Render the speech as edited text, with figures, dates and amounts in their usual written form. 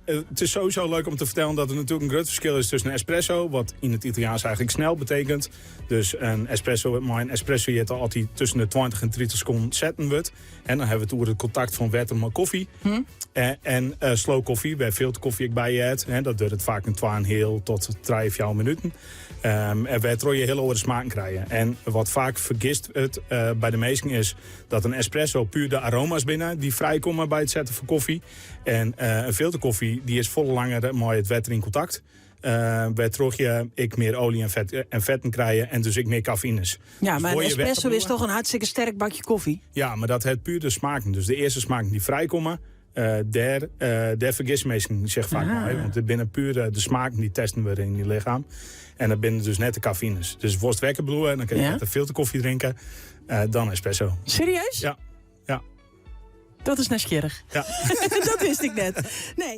Het is sowieso leuk om te vertellen dat er natuurlijk een groot verschil is tussen een espresso, wat in het Italiaans eigenlijk snel betekent. Dus een espresso, maar een espresso je altijd tussen de 20 en 30 seconden zetten wordt. En dan hebben we het over het contact van water met koffie. En slow koffie, bij veel koffie ik bij je het. Hè, dat duurt het vaak een 2,5 tot 3 4 minuten. En waardoor je hele andere smaken krijgen. En wat vaak vergist het bij de meesten is dat een espresso puur de aroma's binnen die vrijkomen bij het zetten van koffie. En een filterkoffie die is volle langer met het water in contact. Waardoor je ik meer olie en vetten krijgen en dus ik meer cafeïnes. Ja, Dus maar voor een je weg espresso te is toch een hartstikke sterk bakje koffie? Ja, maar dat het puur de smaken. Dus de eerste smaken die vrijkomen, daar vergis mensen zich vaak mee. Want het binnen puur de smaken die testen we in je lichaam. En dat binnen dus net de cafeïnes. Dus worst wekker bloeien, dan kun je net een filterkoffie drinken. Dan espresso. Serieus? Ja. Ja. Dat is nieuwsgierig. Ja. Dat wist ik net. Nee.